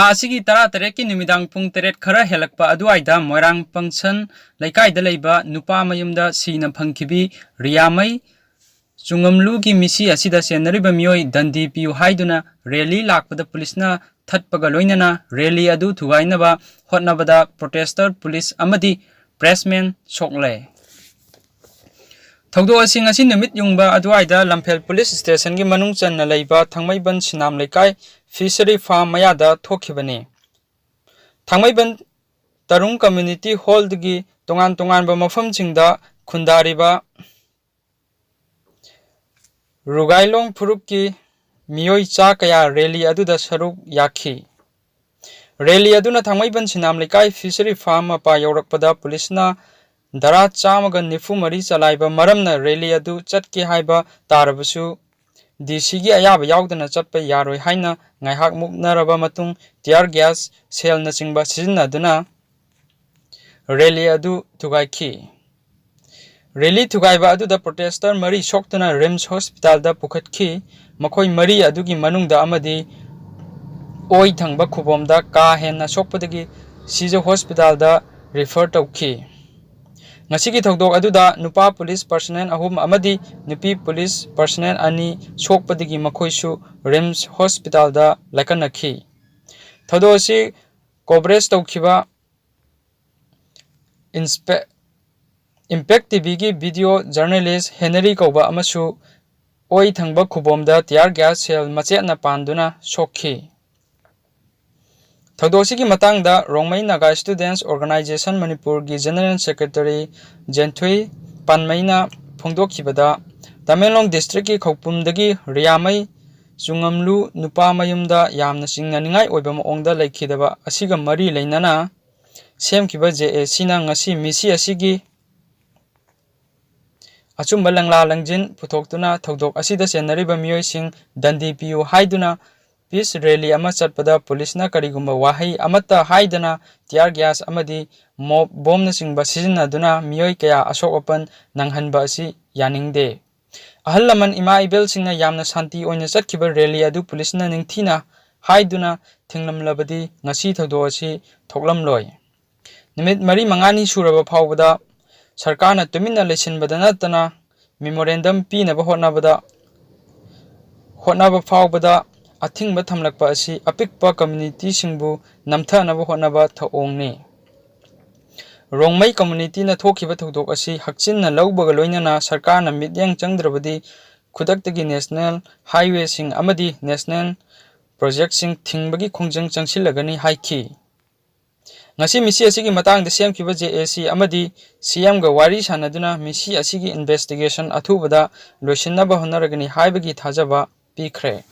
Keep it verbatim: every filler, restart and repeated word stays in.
ꯊꯥ ꯑꯁꯤꯒꯤ ꯇꯔꯥꯇꯔꯦꯠꯀꯤ ꯅꯨꯃꯤꯗꯥꯡ ꯄꯨꯡ ꯇꯔꯦꯠ ꯈꯔ ꯍꯦꯜꯂꯛꯄ ꯑꯗꯨꯋꯥꯏꯗ ꯃꯣꯏꯔꯥꯡ ꯄꯪꯁꯟ ꯂꯩꯀꯥꯏꯗ ꯂꯩꯕ ꯅꯨꯄꯥ ꯃꯌꯨꯝꯗ ꯁꯤꯅ ꯐꯪꯈꯤꯕꯤ ꯔꯤꯌꯥꯃꯩ ꯆꯨꯉꯝꯂꯨꯒꯤ ꯃꯤꯁꯤ ꯑꯁꯤꯗ ꯆꯦꯟꯅꯔꯤꯕ ꯃꯤꯑꯣꯏ ꯗꯟꯗꯤ ꯄꯤꯌꯨ ꯍꯥꯏꯗꯨꯅ ꯔꯦꯂꯤ ꯂꯥꯛꯄꯗ ꯄꯨꯂꯤꯁꯅ ꯊꯠꯄꯒ ꯂꯣꯏꯅꯅ ꯔꯦꯂꯤ ꯑꯗꯨ ꯊꯨꯒꯥꯏꯅꯕ ꯍꯣꯠꯅꯕꯗ ꯄ꯭ꯔꯣꯇꯦꯁꯇꯔ ꯄꯨꯂꯤꯁ ꯑꯃꯗꯤ ꯄ꯭ꯔꯦꯁꯃꯦꯟ ꯁꯣꯛꯂꯦ꯫ ꯊꯧꯗꯣꯛ ꯑꯁꯤ ꯉꯁꯤ ꯅꯨꯃꯤꯠ ꯌꯨꯡꯕ ꯑꯗꯨꯋꯥꯏꯗ ꯂꯝꯐꯦꯜ ꯄꯨꯂꯤꯁ ꯁ꯭ꯇꯦꯁꯟꯒꯤ ꯃꯅꯨꯡ ꯆꯟꯅ ꯂꯩꯕ ꯊꯥꯡꯃꯩꯕꯟ ꯁꯤꯅꯥꯝ ꯂꯩꯀꯥꯏ ꯐꯤꯁꯔꯤ ꯐꯥꯔꯝ ꯃꯌꯥꯗ ꯊꯣꯛꯈꯤꯕꯅꯤ꯫ ꯊꯥꯡꯃꯩꯕꯟ ꯇꯔꯨꯡ ꯀꯝꯃ꯭ꯌꯨꯅꯤꯇꯤ ꯍꯣꯜꯗꯒꯤ ꯇꯣꯉꯥꯟ ꯇꯣꯉꯥꯟꯕ ꯃꯐꯝꯁꯤꯡꯗ ꯈꯨꯟꯗꯥꯔꯤꯕ ꯔꯨꯒꯥꯏꯂꯣꯡ ꯐꯨꯔꯨꯞꯀꯤ ꯃꯤꯑꯣꯏ ꯆꯥ ꯀꯌꯥ ꯔꯦꯂꯤ ꯑꯗꯨꯗ ꯁꯔꯨꯛ ꯌꯥꯈꯤ꯫ ꯔꯦꯂꯤ ꯑꯗꯨꯅ ꯊꯥꯡꯃꯩꯕꯟ ꯁꯤꯅꯥꯝ ꯂꯩꯀꯥꯏ ꯐꯤꯁꯔꯤ ꯐꯥꯔꯝ ꯃꯄꯥ ꯌꯧꯔꯛꯄꯗ ꯄꯨꯂꯤꯁꯅ ꯙꯔꯥ ꯆꯥꯝꯃꯒ ꯅꯤꯐꯨ ꯃꯔꯤ ꯆꯂꯥꯏꯕ ꯃꯔꯝꯅ ꯔꯦꯂꯤ ꯑꯗꯨ ꯆꯠꯀꯦ ꯍꯥꯏꯕ ꯇꯥꯔꯕꯁꯨ ꯗꯤ ꯁꯤꯒꯤ ꯑꯌꯥꯕ ꯌꯥꯎꯗꯅ ꯆꯠꯄ ꯌꯥꯔꯣꯏ ꯍꯥꯏꯅ ꯉꯥꯏꯍꯥꯛ ꯃꯨꯛꯅꯔꯕ ꯃꯇꯨꯡ ꯇꯤꯌꯥꯔ ꯒ꯭ꯌꯥꯁ, ꯁꯦꯜꯅꯆꯤꯡꯕ ꯁꯤꯖꯤꯟꯅꯗꯨꯅ ꯔꯦꯂꯤ ꯑꯗꯨ ꯊꯨꯒꯥꯏꯈꯤ꯫ ꯔꯦꯂꯤ ꯊꯨꯒꯥꯏꯕ ꯑꯗꯨꯗ ꯄ꯭ꯔꯣꯇꯦꯁꯇꯔ ꯃꯔꯤ ꯁꯣꯛꯇꯨꯅ ꯔꯤꯝꯁ ꯍꯣꯁꯄꯤꯇꯥꯜꯗ ꯄꯨꯈꯠꯈꯤ꯫ ꯃꯈꯣꯏ ꯃꯔꯤ ꯑꯗꯨꯒꯤ ꯃꯅꯨꯡꯗ ꯑꯃꯗꯤ ꯑꯣꯏ ꯊꯪꯕ ꯈꯨꯕꯣꯝꯗ ꯀꯥ ꯍꯦꯟꯅ ꯁꯣꯛꯄꯗꯒꯤ ꯁꯤꯖ ꯍꯣꯁꯄꯤꯇꯥꯜꯗ ꯔꯤꯐꯔ ꯇꯧꯈꯤ꯫ ꯉꯁꯤꯒꯤ ꯊꯧꯗꯣꯛ ꯑꯗꯨꯗ ꯅꯨꯄꯥ ꯄꯨꯂꯤꯁ ꯄꯔꯁꯅꯦꯜ ꯑꯍꯨꯝ ꯑꯃꯗꯤ ꯅꯨꯄꯤ ꯄꯨꯂꯤꯁ ꯄꯔꯁꯅꯦꯜ ꯑꯅꯤ ꯁꯣꯛꯄꯗꯒꯤ ꯃꯈꯣꯏꯁꯨ ꯔꯤꯝꯁ ꯍꯣꯁꯄꯤꯇꯥꯜꯗ ꯂꯥꯏꯀꯠꯅꯈꯤ꯫ ꯊꯧꯗꯣꯛ ꯑꯁꯤ ꯀꯣꯚꯔꯦꯖ ꯇꯧꯈꯤꯕ ꯏꯟꯁꯄꯦ-, ꯏꯝꯄꯦꯛ ꯇꯤ ꯚꯤꯒꯤ ꯚꯤꯗꯤꯑꯣ ꯖꯔꯅꯦꯂꯤꯁ ꯍꯦꯅꯔꯤ ꯀꯧꯕ ꯑꯃꯁꯨ ꯑꯣꯏ ꯊꯪꯕ ꯈꯨꯕꯣꯝꯗ ꯇꯤꯌꯥꯔ ꯒ꯭ꯌꯥꯁ ꯁꯦꯜ ꯃꯆꯦꯠꯅ ꯄꯥꯟꯗꯨꯅ ꯁꯣꯛꯈꯤ꯫ ꯊꯧꯗꯣꯛ ꯑꯁꯤꯒꯤ ꯃꯇꯥꯡꯗ ꯔꯣꯡꯃꯩ ꯅꯥꯒꯥ ꯁ꯭ꯇꯨꯗꯦꯟꯠꯁ ꯑꯣꯔꯒꯅꯥꯏꯖꯦꯁꯟ ꯃꯅꯤꯄꯨꯔꯒꯤ ꯖꯦꯅꯔꯦꯜ ꯁꯦꯀ꯭ꯔꯦꯇꯔꯤ ꯖꯦꯟꯊꯨꯏ ꯄꯥꯟꯃꯩꯅ ꯐꯣꯡꯗꯣꯛꯈꯤꯕꯗ, ꯇꯃꯦꯡꯂꯣꯡ ꯗꯤꯁꯇ꯭ꯔꯤꯛꯀꯤ ꯈꯧꯄꯨꯝꯗꯒꯤ ꯔꯤꯌꯥꯃꯩ ꯆꯨꯉꯝꯂꯨ ꯅꯨꯄꯥ ꯃꯌꯨꯝꯗ ꯌꯥꯝꯅ ꯆꯤꯡꯅꯅꯤꯡꯉꯥꯏ ꯑꯣꯏꯕ ꯃꯑꯣꯡꯗ ꯂꯩꯈꯤꯗꯕ ꯑꯁꯤꯒ ꯃꯔꯤ ꯂꯩꯅꯅ ꯁꯦꯝꯈꯤꯕ ꯖꯦ ꯑꯦ ꯁꯤꯅ ꯉꯁꯤ ꯃꯤꯁꯤ ꯑꯁꯤꯒꯤ ꯑꯆꯨꯝꯕ ꯂꯪꯂꯥ ꯂꯪꯖꯤꯟ ꯄꯨꯊꯣꯛꯇꯨꯅ ꯊꯧꯗꯣꯛ ꯑꯁꯤꯗ ꯆꯦꯟꯅꯔꯤꯕ ꯃꯤꯑꯣꯏꯁꯤꯡ ꯗꯟꯗꯤ ꯄꯤꯌꯨ ꯍꯥꯏꯗꯨꯅ ꯄꯤꯁ ꯔꯦꯂꯤ ꯑꯃ ꯆꯠꯄꯗ ꯄꯨꯂꯤꯁꯅ ꯀꯔꯤꯒꯨꯝꯕ ꯋꯥꯍꯩ ꯑꯃꯠꯇ ꯍꯥꯏꯗꯅ ꯇꯤꯌꯥꯔ ꯒ꯭ꯌꯥꯁ ꯑꯃꯗꯤ ꯃꯣꯞ ꯕꯣꯝꯅꯆꯤꯡꯕ ꯁꯤꯖꯤꯟꯅꯗꯨꯅ ꯃꯤꯑꯣꯏ ꯀꯌꯥ ꯑꯁꯣꯛ ꯑꯄꯟ ꯅꯪꯍꯟꯕ ꯑꯁꯤ ꯌꯥꯅꯤꯡꯗꯦ꯫ ꯑꯍꯜ ꯂꯃꯟ ꯏꯃꯥ ꯏꯕꯦꯜꯁꯤꯡꯅ ꯌꯥꯝꯅ ꯁꯥꯟꯇꯤ ꯑꯣꯏꯅ ꯆꯠꯈꯤꯕ ꯔꯦꯂꯤ ꯑꯗꯨ ꯄꯨꯂꯤꯁꯅ ꯅꯤꯡꯊꯤꯅ ꯍꯥꯏꯗꯨꯅ ꯊꯤꯡꯂꯝꯂꯕꯗꯤ ꯉꯁꯤ ꯊꯧꯗꯣꯛ ꯑꯁꯤ ꯊꯣꯛꯂꯝꯂꯣꯏ꯫ ꯅꯨꯃꯤꯠ ꯃꯔꯤ ꯃꯉꯥꯅꯤ ꯁꯨꯔꯕ ꯐꯥꯎꯕꯗ ꯁꯔꯀꯥꯔꯅ ꯇꯨꯃꯤꯟꯅ ꯂꯩꯁꯤꯟꯕꯗ ꯅꯠꯇꯅ memorandum ꯄꯤꯅꯕ ꯍꯣꯠꯅꯕꯗ ꯍꯣꯠꯅꯕ ꯐꯥꯎꯕꯗ ꯑꯊꯤꯡꯕ ꯊꯝꯂꯛꯄ ꯑꯁꯤ ꯑꯄꯤꯛꯄ communityꯁꯤꯡꯕꯨ ꯅꯝꯊꯅꯕ ꯍꯣꯠꯅꯕ ꯊꯧꯑꯣꯡꯅꯤ꯫ ꯔꯣꯡꯃꯩ communityꯅ ꯊꯣꯛꯈꯤꯕ ꯊꯧꯗꯣꯛ ꯑꯁꯤ ꯍꯛꯆꯤꯟꯅ ꯂꯧꯕꯒ ꯂꯣꯏꯅꯅ ꯁꯔꯀꯥꯔꯅ ꯃꯤꯠꯌꯦꯡ ꯆꯪꯗ꯭ꯔꯕꯗꯤ ꯈꯨꯗꯛꯇꯒꯤ national highwayꯁꯤꯡ ꯑꯃꯗꯤ national projectꯁꯤꯡ ꯊꯤꯡꯕꯒꯤ ꯈꯣꯡꯖꯪ ꯆꯪꯁꯤꯜꯂꯒꯅꯤ ꯍꯥꯏꯈꯤ꯫ ꯉꯁꯤ ꯃꯤꯁꯤ ꯑꯁꯤꯒꯤ ꯃꯇꯥꯡꯗ ꯁꯦꯝꯈꯤꯕ JAC ꯑꯃꯗꯤ CMꯒ ꯋꯥꯔꯤ ꯁꯥꯟꯅꯗꯨꯅ ꯃꯤꯁꯤ ꯑꯁꯤꯒꯤ investigation ꯑꯊꯨꯕꯗ ꯂꯣꯏꯁꯤꯟꯅꯕ ꯍꯣꯠꯅꯔꯒꯅꯤ ꯍꯥꯏꯕꯒꯤ ꯊꯥꯖꯕ ꯄꯤꯈ꯭ꯔꯦ꯫